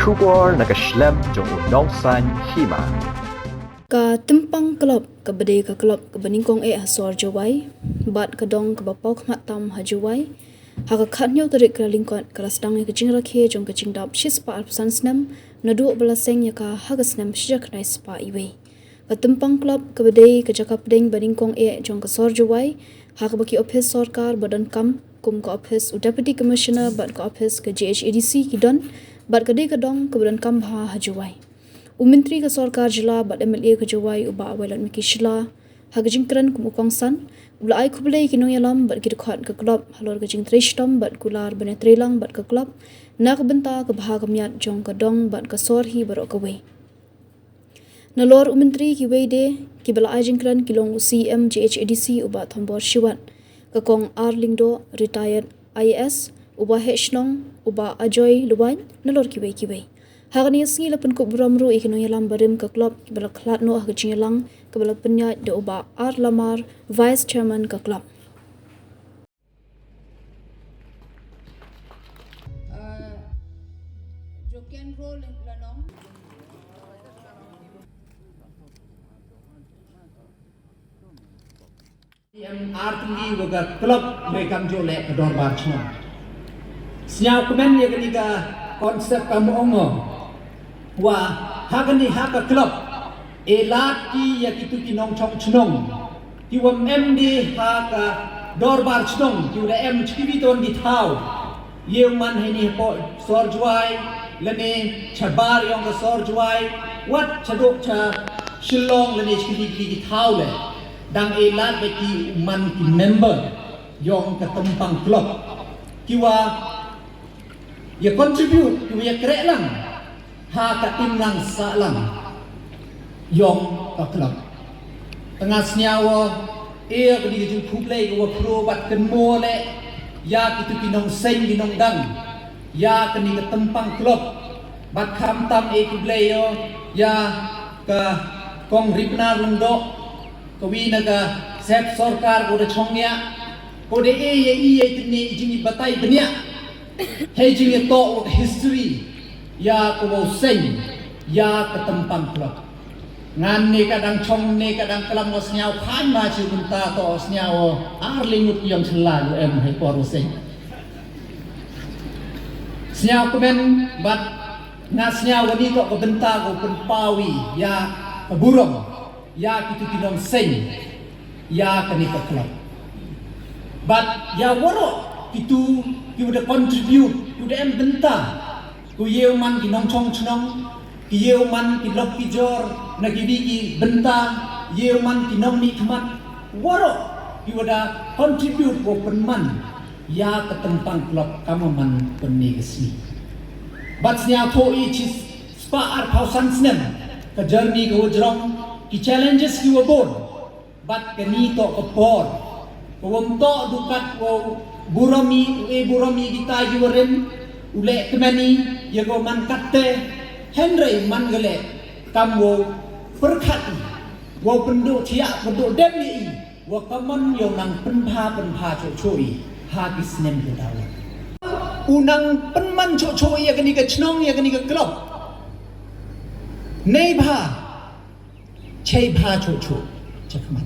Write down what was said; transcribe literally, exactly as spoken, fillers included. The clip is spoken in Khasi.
Khubor na ka shlem jong u Nongsaiñ Hima. Ka Tympang Club, kaba dei ka club kaba nyngkong eh ha sor Jowai bad ka dong kaba paw khmat tam ha Jowai, ha ka khathynñiew tarik Kyllalyngkot ka la sdang ïa ka jingrakhe jong ka jingdap shispah arphew san snem naduh ba la seng ïa ka ha ka snem shihajar khyndai spah wei. Ka Tympang Club, kaba dei ka jaka pdeng ba nyngkong eh jong ka sor Jowai, ha kaba ki ophis sorkar ba donkam, kum ka ophis u Deputy Commissioner bad ka ophis ka J H A D C ki don, bad ka dei ka dong kaba donkam bha ha Jowai. U Myntri ka sorkar jylla bad M L A ka Jowai, u Bah Wailadmiki Shylla, ha ka jingkren kum u kongsan, u la ai khublei ïa ki nongïalam bad ki dkhot ka club halor ka jingtrei shitom bad kular ban ïatreilang bad ka club na ka bynta ka bha ka miat jong ka dong bad ka sor hi baroh kawei. Nalor u Myntri, kiwei de kiba la ai jingkren ki long u C E M J H A D C u Bah Thombor Shiwat, ka Kong R Lyngdoh, retired I A S, u Bah Heh Shnong, u Bah Ajoy Lwaiñ, nalor kiwei kiwei. Ha kane ka sngi la pynkup burom ruh ïa ki nongïalam barim ka club kiba la khlad noh ha ka jingïalang kaba la pynïaid da u Bah R Lamar, Vice Chairman ka club. Em ar tylli wa ka club, me kamjooh leh ka dorbar chnong. Sñiaw kmen ïa kani ka concept kam ong o. Wa ha kani ha ka club, e lad ki ïa kitu ki nongchong chnong, ki wa em de ha ka dorbar chnong, ki wa em chkibi ton ki thaw. Ïew man heini hapoh sor Jowai, lane chabar yong ka sor Jowai, wat chadok cha Shillong lane chkibi ki thaw le. Dang e lad ba ki man ki member yong ka Tympang Club, ki wa ïa contribute, ki wa ïa kreh lang ha ka imlang sahlang yong ka club. Te nga sñiaw o, e, ka dei ka jingkhublei ka wa pro bad kynmaw leh ïa kitu ki nongseng ki nongdang ïa kani ka Tympang Club. Bad khamtam e khublei o ïa ka Kong Ripnar Lyngdoh, ka wi na ka sep sorkar ko da chong ïa, ko da e ïa i ïa i tynne i jingbatai bniah. Hei jingïatoh wa ka history ïa ka wa u seng ïa ka Tympang Club. Ngan ne ka dang chong ne ka dang klam wa sñiaw khan ma chi mynta to sñiaw o ar lyngut yong sla gu em hei por u seng. Sñiaw kmen bad nga sñiaw wa ni to ka bynta ko pynpaw i ïa ka burom ïa kitu ki nongseng ïa kani ka club. Bad ïa waroh kitu ki wa da contribute, ki wa da em bynta, ko ïew man ki nongchong chnong, ki ïew man ki lok ki jor na ki wi ki bynta, ïew man ki nongmihkhmat, waroh ki wa da contribute ko pynman ïa ka Tympang Club kam wa man pynne ka sngi. Bad sñiaw thoh i chi spah arphew san snem ka journey ka wa jrong, ki challenges ki wa bun. Bad kani to ka por ka wa ym to du kat wa burom i, u e burom i kita ki wa rim, u leh kmen i ïa ka wa man katte, hynrei man ka leh kam wa pyrkhat i, wa pynduh thiah pynduh dem i, wa ka mon ïa u nang pynbha pynbha chuh chuh i ha ki snem ki daw. U nang pynman chuh chuh ïa kani ka chnong ïa kani ka club. Nei bha, chei bha chuh chuh, chakhmat.